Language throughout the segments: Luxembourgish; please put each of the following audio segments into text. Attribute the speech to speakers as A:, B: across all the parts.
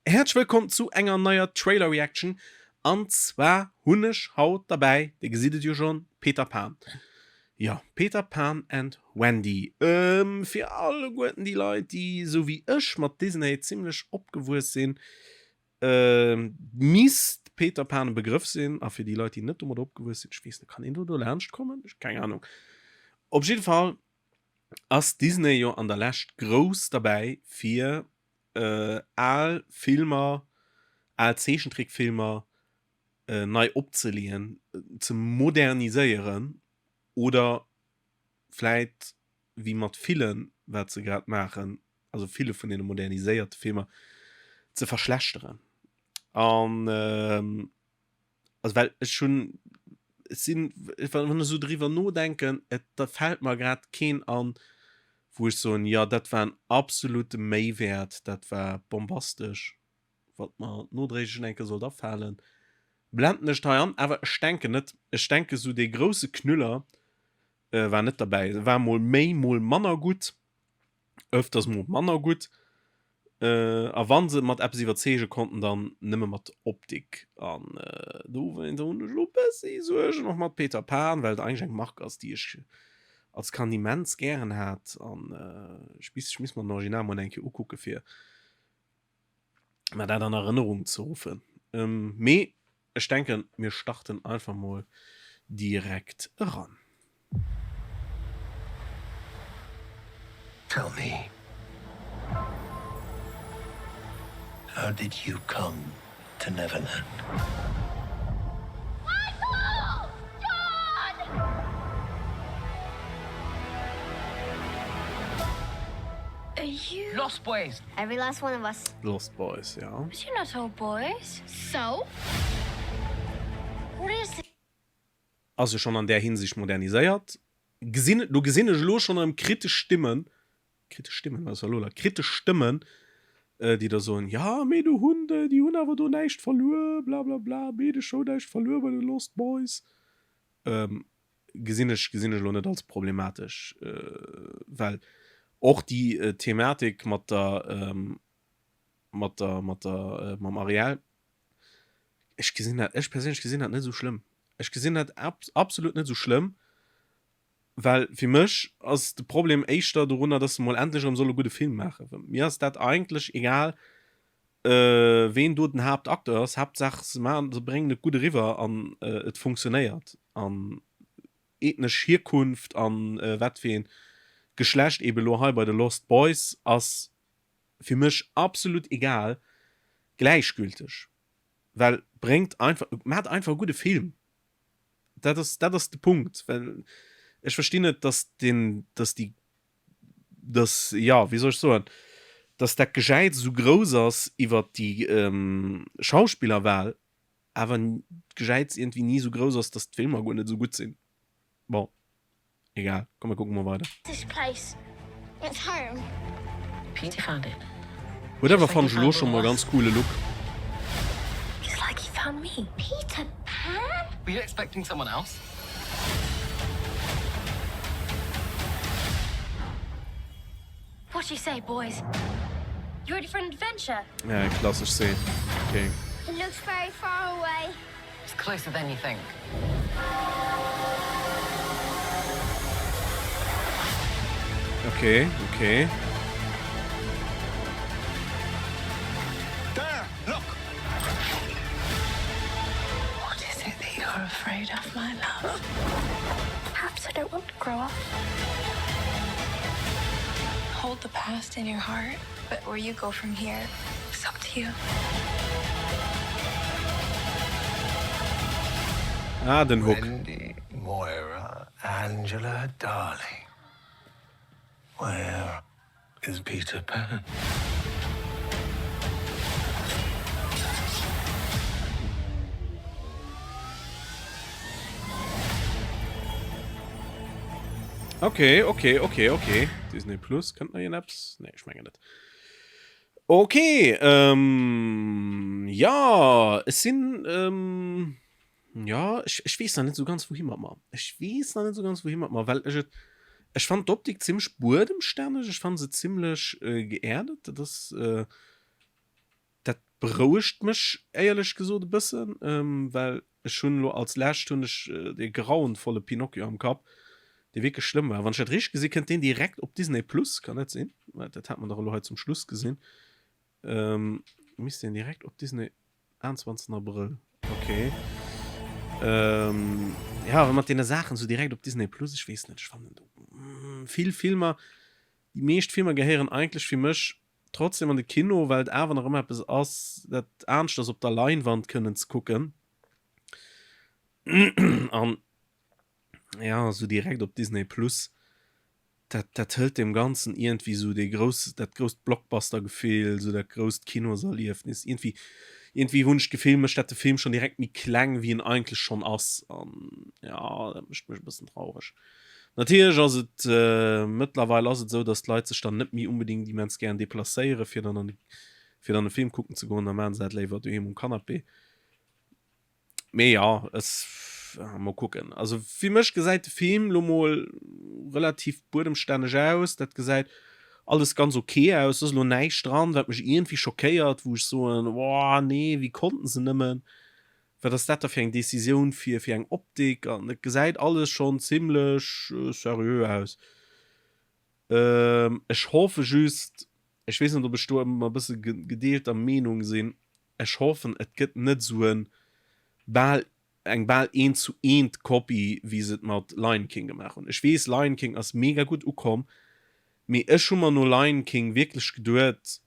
A: Häerzlech wëllkomm zu enger neier Trailer Reaction an zwar hunn ech haut derbäi, dir gesitt et jo schonn, Peter Pan. Jo, Peter Pan and Wendy. Fir alleguerten déi Leit, déi esou wéi ech mat Disney zimlech opgewuess sinn, misst Peter Pan e Begrëff sinn. A fir déi Leit, déi net domat opgewuess sinn, ech weess net, kann een do dolaanscht kommen? Ech keng Ahnung. Op jidde Fall ass Disney jo an der Lescht grouss derbäi fir al Filmer, al Zeechentrickfilmer nei opzeleeën, ze moderniséieren oder vläit, wéi mat villen, wat se grad maachen, also ville vun deene moderniséierte Filmer, ze verschlechteren. An Also well ech hunn, ech sinn, wann ech esou driwwer nodenken, et da fält mer grad keen an, wou ech soen, jo dat war en absolute Méiwäert, dat war bombastesch, wat mer nodréiglech eng Kéier sollt afalen, blenden ech et hei an. Awer ech denken net, ech denke sou dee grousse Knüller war net derbäi. E war mol méi, mol manner gutt, öfters mol manner gutt. A wann se mat eppes iwwerzeege konnten, dann nëmme mat Optik. An dowéinst hunn ech elo e bëssi Suergen och mat Peter Pan, well et eigentlech eng Mark ass, déi ech als Kand immens gären hat. An ech misst, ech misst mer den Original mol eng Kéier ukucke fir mer dat an Erënnerung ze ruffen. Mee ech denken, mir starten einfach mol direkt eran.
B: Tell me, how did you come to Neverland?
C: Michael! John! Are you.
D: Lost Boys!
C: Every last one of us.
A: Lost Boys, ja.
C: But you're not all boys. So? What is this?
A: Ass jo schonn an där Hinsicht moderniséiert. Gesinn, do gesinn ech elo schonn erëm kritesch Stimmen, kritesch Stimmen, wat ass da elo lass, kritesch Stëmmen, déi da soen, jo, mee do hunn déi, déi hunn awer do näischt verluer, blablabla, Meedecher hunn näischt verluer bei de Lost Boys. Gesinn ech, gesinn ech elo net als problematesch, well och déi Thematik mat der, mat der, mat der, mam Ariel, Ech gesinn dat, ech perséinlech gesinn dat net esou schlëmm. Ech gesinn dat absolut net esou schlëmm, well fir mech ass de Problem éischter dorunner, dass se mol endlech erëm solle gudde Film maachen. Well mir ass dat eigentlech egal, ween do den Haaptacteur ass, Haaptsaach se maachen, se bréngen et gutt eriwwer an et funktionéiert. An ethnesch Hierkunft an wat fir een Geschlecht ebe lo hei bei de Lost Boys ass fir mech absolut egal, gläichgülteg, well bréngt einfach, maacht einfach e gudde Film, dat ass, dat ass de Punkt, well ech verstinn net, dass den, dass déi, dass, jo, wéi soll ech soen, dass dat Gejäiz esou grouss ass iwwert déi Schauspillerwahl, awer d'Gejäiz iergendwéi ni esou grouss ass, dass d'Filmer guer net esou gutt sinn. Bon. Egal, komm mir kucken mol weider.
C: This place. It's home.
D: Peter found it.
A: Huet awer fannen ech elo schon mol ganz coole Look.
C: It's like he found me. Peter Pan?
D: Were you expecting someone else?
C: What do you say boys? You ready for an adventure?
A: Ja, klassesch Szene. Okay.
C: It looks very far away.
D: It's closer than you think.
A: Okay, okay.
B: There, look!
E: What is it that you're afraid of, my love?
C: Perhaps I don't want to grow up.
E: Hold the past in your heart, but where you go from here is up to you.
A: Ah, den Hook.
B: Wendy, Moira, Angela, darling. Where is Peter Pan?
A: Okay, okay, okay, okay. Disney Plus, kënnt nach iergendeppes? Nee, ech mengen net. Okay, ähm, ja, ech sinn, ähm, ja, ech, ech weess nach net esou ganz, wouhi mat mer. Ech weess nach net esou ganz, wouhi mat mer, well ech et, ech fannen d'Optik zimmlech buedemstänneg, ech fannen se zimmlech äh, geerdet. Dat ass, äh. Dat berouegt mech éierlech gesot e bëssen, well ech hunn elo als lescht hunn ech dee grauenvolle Pinocchio am Kapp, dee wierklech schlëmm war. Wann ech dat richteg gesinn, kënnt deen direkt op Disney Plus, kann dat sinn? Well dat hat mer dach elo hei zum Schluss gesinn. Misst deen direkt op Disney, 21 Abrëll, ok. Jo, awer mat deene Saachen esou direkt op Disney Plus, ech weess net, ech fannen do vill Filmer, déi meescht Filmer gehéieren eigentlech fir mech Trotzdem an de Kino, well et awer nach ëmmer eppes ass, dat anescht ass op der Leinwand kënnen ze kucken. An ja, esou direkt op Disney Plus, dat, dat hëlt deem Ganzen iergendwéi esou dee grouss, dat grousst Blockbuster-Gefill, esou dat grousst Kinoserliefnis. Iergendwéi, iergendwéi hunn ech d'Gefill, mécht dat de Film schonn direkt méi kleng, wéi en eigentlech schonn ass. An ja, dat mécht mech e bëssen traureg. Natierlech ass et, mëttlerweil ass et esou, datt d'Leit sech dann net méi unbedingt immens gären deplacéiere fir dann an de, fir dann e Film kucken ze goen, da maache se dat léiwer doheem um Canapé. Mee jo, es, mol kucken. Also fir mech gesäit de Film lo mol relativ buedemstänneg aus, dat gesäit alles ganz ok aus, et ass elo näischt dran, wat mech iergendwéi schockéiert, wou ech soen, woah nee, wéi konnten se nëmmen. Wat ass dat da fir eng Decisioun fir fir eng Optik? An et gesäit alles schonn zimlech seriö aus. Ech hoffe just, ech weess net ob ech do ëmmer e bësse gedeelter Meenung sinn, ech hoffen et gëtt net esou en bal eng bal eent zu eent Kopie wéi se et mat Lion King gemaach hunn. Ech weess Lion King ass mega gutt ukomm, mee ech hu mer no Lion King wierklech geduet,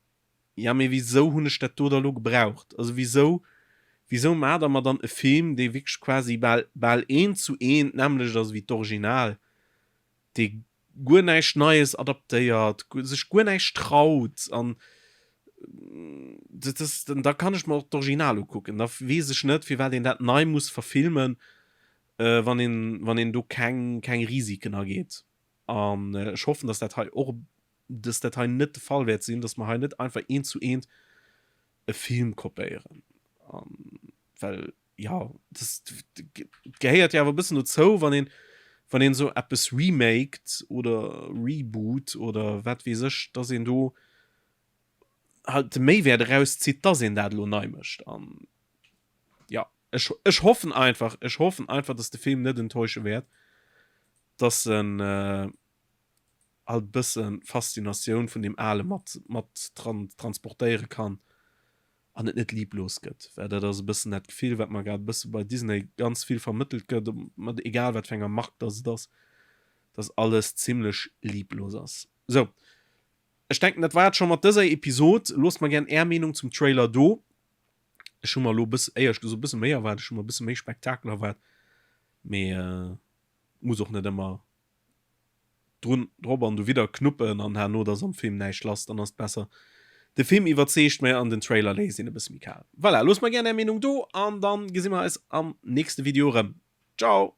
A: Ja, mee wisou hunn ech dat do da lo gebraucht? Also wisou, wisou maacht der mer dann e Film, dee wierklech quasi bal, bal eent zu eent d'nämmlecht ass ewéi d'Original, dee guer näischt Neies adaptéiert, sech guer näischt traut an dat ass, da kann ech mer och d'Original ukucken. Da weess ech net, firwat een dat nei muss verfilmen, wann een, wann een do keng, keng Risiken ageet. An ech hoffen, dass dat hei och e dass dat hei net de Fall wäert sinn, dass mer hei net einfach eent zu eent e Film kopéieren. An well, jo, das gehéiert jo awer e bëssen dozou, wann een, wann een esou eppes remaked oder reboot oder wat weess ech, dass een do halt de Méiwäert erauszitt, dass een dat elo nei mécht. An jo, ech, ech hoffen einfach, ech hoffen einfach, dass de Film net enttäusche wäert, dass en, alt bëssen Faszinatioun vun deem Ale mat mat transportéiere kann an et net lieblos gëtt, well dat ass e bëssen dat Gefill, wat mer grad e bësse bei Disney ganz vill vermëttelt gëtt, mat egal wat fir enger Mark dass et ass, dass alles zimlech lieblos ass. Sou, ech denken dat war et scho mat dëser Episod. Loosst mer gären är Meenung zum Trailer do. Ech hu mer elo e bësse, éierlech gesot, e bësse méi erwaart, ech hu mer e bësse méi Spektakel erwaart, mee muss och net ëmmer drun drop an dowidder knuppen an herno et ass am Film näischt lass, dann ass et besser de Film iwwerzeegt mech an den Trailer léisst een e bësse méi kal. Voilà, loosst mer gär är Meenung do an dann gesi mer eis am nächste Video erëm. Ciao!